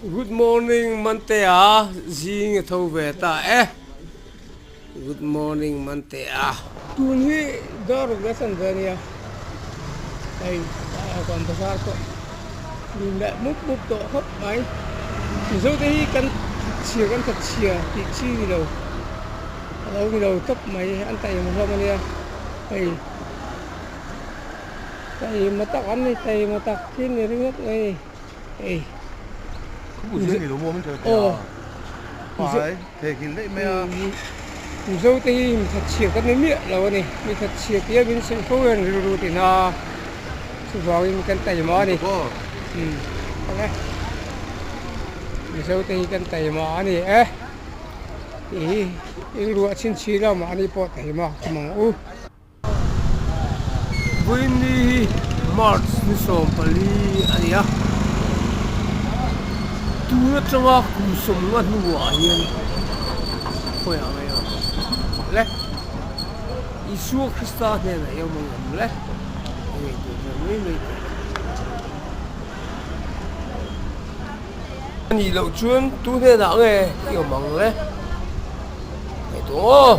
Good morning Mantea zing a tho ve ta e Good morning Mantea. Tun hi dar ruk leh san ve ania hei kan bazar pawh lun leh mup mup tawh khawp mai Mizo te hi kan chhia kan that chhia tih chi ni lo a lo ni lo tawp mai an taima hlawm ania hei taima tak an ni taima tak hi ni ringawt mai a ni. Hei. Aw. Mizo te hi mi thatchhia kan ni miah lo a ni. Mi thatchhia tia min sawi fo hian rilru ti na chuvangin kan taima a ni. Mizo te hi kan taima a ni e. Tih hi rilru a chhinchhi lo mahni pawh taima ka mang u. Vawiinni hi March ni 14 a ni a, tun atanga kum 50 hnuah hian khawiah nge awm le? Isua Krista hnenah i awm ang em le? I ngaihtuah ve mai mai teh. A nih loh chuan tu hnenah nge i awm ang le? Ngaihtuah aw.